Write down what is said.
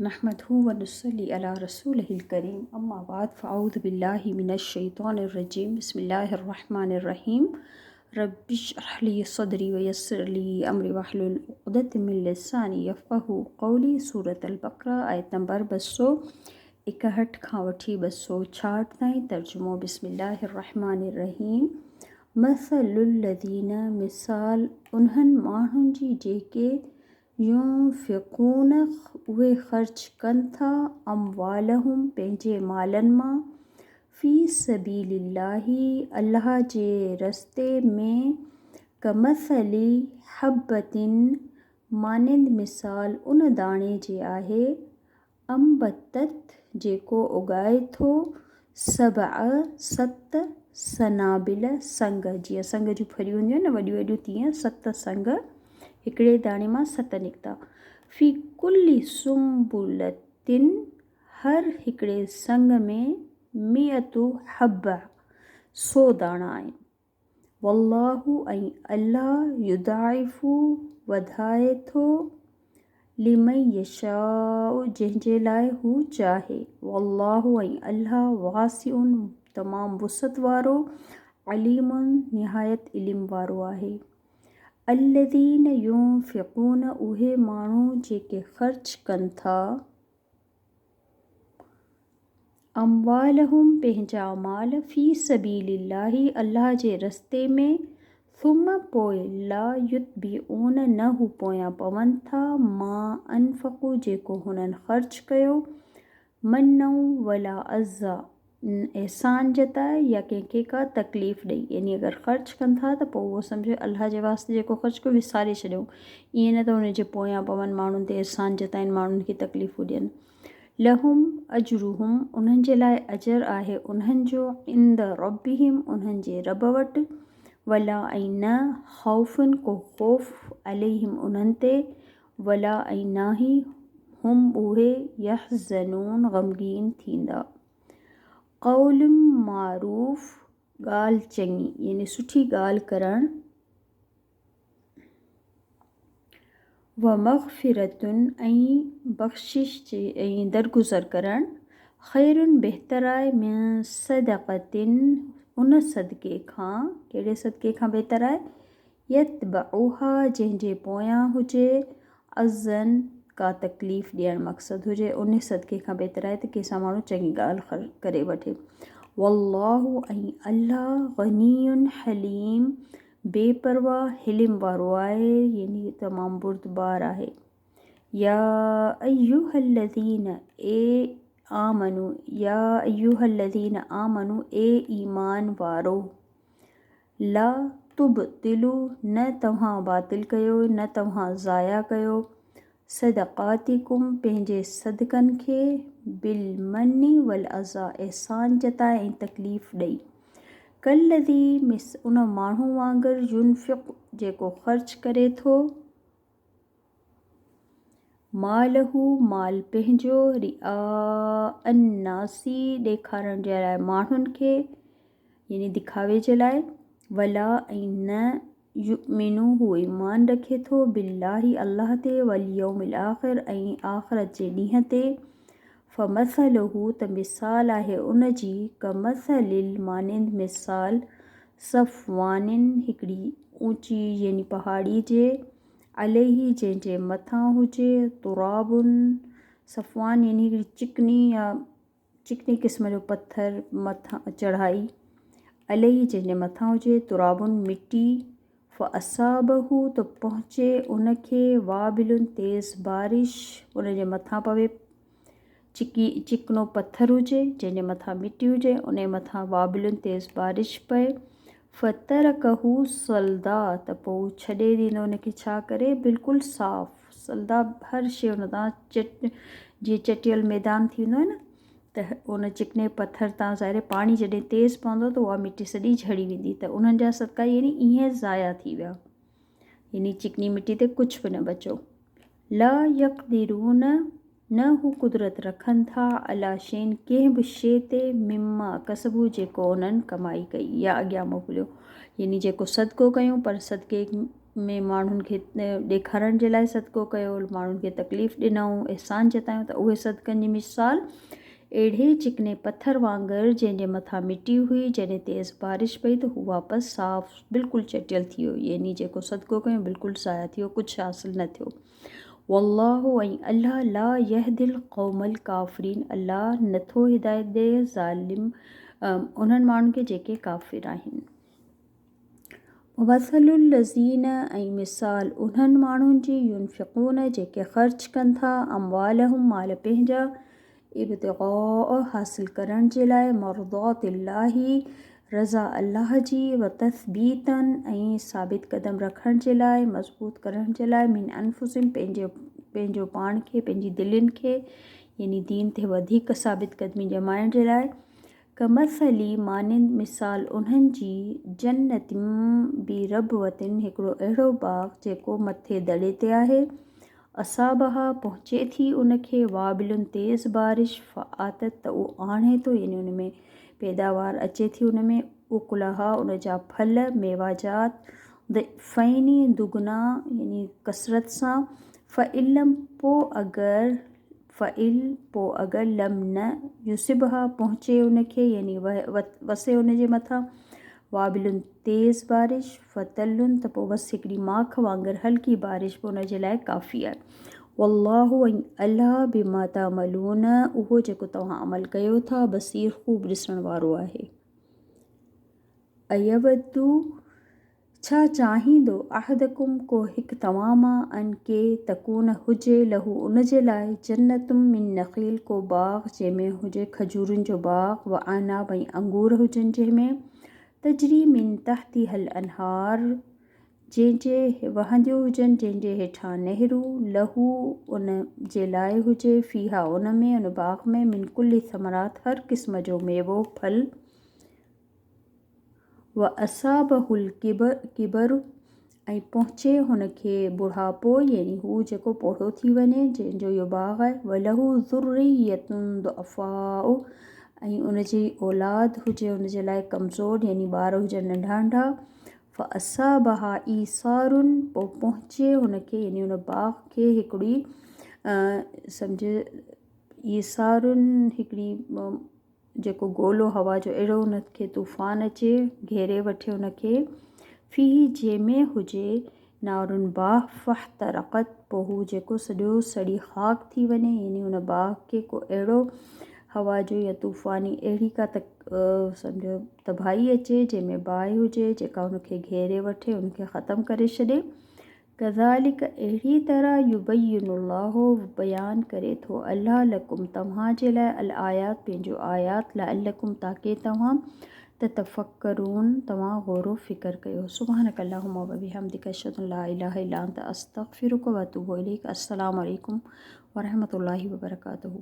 نحمده ونصلي علي رسوله الڪريم اما بعد فاعوذ بالله من الشيطان الرجيم بسم الله الرحمن الرحيم رب اشرح لي صدري ويسر لي امري واحلل عقدة من لساني يفقهوا قولي سورة البقره آيت نمبر 261 کان وٺي 266 تائين ترجمو بسم الله الرحمن الرحيم مثل الذين مثال انهن ماڻهن جي جيڪي ينفقون اهي خرچ ڪن ٿا اموالهم پنهنجي مالن مان في سبيل الله الله جي رستي ۾ ڪمثل حبة مانند مثال ان داڻي جي آهي انبتت جيڪو اڳائي ٿو، سبع، ست، سنابل، سنگ، جيئن سنگ جون ڦريون هونديون آهن نه وڏيون وڏيون تيئن ست سنگ هڪڙي داڻي مان ست نڪتا. في ڪل سنبلة هر هڪڙي سنگ ۾ مئة حبة سو داڻا آهن. والله ۽ الله يضاعف وڌائي ٿو لمن يشاء جنهن جي لاء هو چاهي والله ۽ الله واسع تمام وسعت وارو عليم نهايت علم وارو آهي. الذين ينفقون اهي ماڻهو جيڪي خرچ ڪن ٿا. اموالهم پنهنجا مال في سبيل الله الله جي رستي ۾ ثم پوء لا يتبعون نه هو پويان پون ٿا ما انفقوا جيڪو هنن خرچ ڪيو منا ولا اذيٰ احسان جتائي يا ڪنهن کي ڪا تڪليف ڏئي يعني اگر خرچ ڪن ٿا ته پوء اهو سمجهو الله جي واسطي جيڪو خرچ ڪيو وساري ڇڏيو ائين نه ته ان جي پويان پون ماڻهن تي احسان جتائين ماڻهن کي تڪليفون ڏين لهم اجرهم انهن جي لاء اجر آهي انهن جو عند ربهم انهن جي رب وٽ ولا ۽ نه خوف ڪو خوف عليهم انهن تي ولا ۽ ناهي هم اهي يحزنون غمگين ٿيندا. قول معروف ڳالهه چڱي يعني سٺي ڳالهه ڪرڻ. ومغفرة ۽ بخشش جي ۽ درگذر ڪرڻ. خير بهتر آهي من صدقة ان صدقي کان ڪهڙي صدقي کان بهتر آهي؟ يتبعها جنهن جي پويان هجي، اذًا ڪا تڪليف ڏيڻ مقصد هجي، انهي صدقي کان بهتر آهي ته ڪنهن سان ماڻهو چڱي ڳالهه ڪري وٺي. والله ۽ الله غني حليم بي پرواهه حلم وارو آهي يعني تمام بردبار آهي. يا ايها الذين اي آمنوا يا ايها الذين آمنوا اي ايمان وارو! لا تبطلوا نه توهان باطل ڪيو، نه توهان ضايع ڪيو، صدقاتڪم پنهنجي صدقن کي، بالمن والاذيٰ احسان جتائي ۽ تڪليف ڏئي. ڪالذي مث ان ماڻهو وانگر ينفق جيڪو خرچ ڪري ٿو، ماله مال پنهنجو، رئاء الناس ڏيکارڻ جي لاء ماڻهن کي يعني دکاوي جي لاء، ولا ۽ نه يؤمن هو ايمان رکي ٿو بالله الله تي واليوم الاخر ۽ آخرت جي ڏينهن تي، فمثله ته مثال آهي ان جي ڪمثل مانند مثال صفوان هڪڙي اوچي يعني پهاڙي جي، عليه جنهن جي مٿان هجي، تراب صفوان يعني هڪڙي چڪني يا چڪني قسم جو پٿر مٿان چڙهائي، عليه جنهن جي مٿان هجي، تراب مٽي، فاصابه ته پهچي ان کي وابل تيز بارش ان جي مٿان پوي. چڪي چڪنو پٿر هجي، جنهن جي مٿان مٽي هجي، ان جي مٿان وابلن تيز بارش پئي، فترڪه صلدا ته پوء هو ڇڏي ڏيندو ان کي ڇا ڪري بلڪل صاف صلدا هر شيء ان تان چٽ جيئن چٽيل ميدان ٿي ويندو آهي نه ته ان چڪني پٿر تان ظاهر پاڻي جڏهن تيز پوندو ته اها مٽي سڄي جهڙي ويندي ته انهن جا صدقا يعني ائين ضايع ٿي ويا يعني چڪني مٽي تي ڪجهه به نه بچيو. لا يقدرون نه هو قدرت رکن ٿا عليٰ شيء ڪنهن به شيء تي مما ڪسبوا جيڪو انهن ڪمائي ڪئي يا اڳيان موڪليو يعني جيڪو صدقو ڪيون پر صدقي ۾ ماڻهن کي ڏيکارڻ جي لاء صدقو ڪيو، ماڻهن کي تڪليف ڏنائون، احسان جتايون ته اهي صدقن جي مثال اهڙي چڪني پٿر وانگر جنهن جي مٿان مٽي هئي، جڏهن تيز بارش پئي ته هو واپس صاف بلڪل چٽيل ٿي ويو، يعني جيڪو صدقو ڪيو بلڪل ضايع ٿي ويو، ڪجهه حاصل نه ٿيو. والله ۽ الله لا يهدي القوم الڪافرين الله نٿو هدايت ڏئي ظالم انهن ماڻهن کي جيڪي ڪافر آهن. ومثل الذين ۽ مثال انهن ماڻهن جي ينفقون جيڪي خرچ ڪن ٿا اموالهم مال پنهنجا ابتغاء حاصل ڪرڻ جي لاء مرضات الله رضا الله جي وتثبيتا ۽ ثابت قدم رکڻ جي لاء مضبوط ڪرڻ جي لاء من انفسهم پنهنجو پنهنجو پاڻ کي پنهنجي دلين کي يعني دين تي وڌيڪ ثابت قدمي ڄمائڻ جي لاء ڪمثل مانند مثال انهن جي، جنة بربوة هڪڙو اهڙو باغ جيڪو مٿي دڙي تي آهي، اصابها پهچي ٿي ان کي، وابل تيز بارش، فآتت ته اهو آڻي ٿو يعني ان ۾ پيداوار اچي ٿي ان ۾، اڪلها ان جا ڦل، ميواجات، ضعفين دگنا يعني ڪثرت سان، فإن لم پوء اگر فعل پوء اگر لم نه يصبها پهچي ان کي يعني وسي ان جي مٿان وابل تيز بارش فطل ته پوء بس هڪڙي ماک وانگر هلڪي بارش به ان جي لاء ڪافي آهي والله ۽ الله بما تعملون اهو جيڪو توهان عمل ڪيو ٿا بصير خوب ڏسڻ وارو آهي. ايودو ڇا چاهيندو احدڪم ڪو هڪ توهان مان ان ڪي تڪون هجي له ان جي لاء جنت من نخيل ڪو باغ جنهن ۾ هجي کجورن جو باغ و اعناب ۽ انگور هجن جنهن ۾ تجري من تحتها الانهار جنهن جي وهنديون هجن جنهن جي هيٺان نهرون له ان جي لاء هجي فيها ان ۾ ان باغ ۾ من ڪل الثمرات هر قسم جو ميوو ڦل واصابه الڪبر ۽ پهچي هن کي ٻڍاپو يعني هو جيڪو پوڙهو ٿي وڃي جنهن جو اهو باغ آهي وله ذرية ضعفاء ۽ ان جي اولاد هجي ان جي لاء ڪمزور يعني ٻار هجن ننڍا ننڍا فاصابها ايصار پوء پهچي هن کي يعني ان باغ کي هڪڙي سمجھ ايصار هڪڙي جيڪو گولو هوا جو اهڙو ان کي طوفان اچي گهيري وٺي ان کي فيه جنهن ۾ هجي نار باهه فاحترقت پوء هو جيڪو سڄو سڙي خاڪ ٿي وڃي يعني ان باهه کي ڪو اهڙو هوا جو يا طوفاني اهڙي ڪا سمجهو تباهي اچي جنهن ۾ باهه هجي جيڪا ان کي گهيري وٺي ان کي ختم ڪري ڇڏي. ڪذالڪ اهڙي طرح يبين الله بيان ڪري ٿو الله لڪم توهان جي لاء الآيات پنهنجون آيات لعلڪم تاڪه توهان تتفڪرون توهان غور و فڪر ڪيو سبحانك اللهم وبحمدك اشهد ان لا اله الا انت استغفرك واتوب اليك السلام عليڪم ورحمة الله وبرڪاته.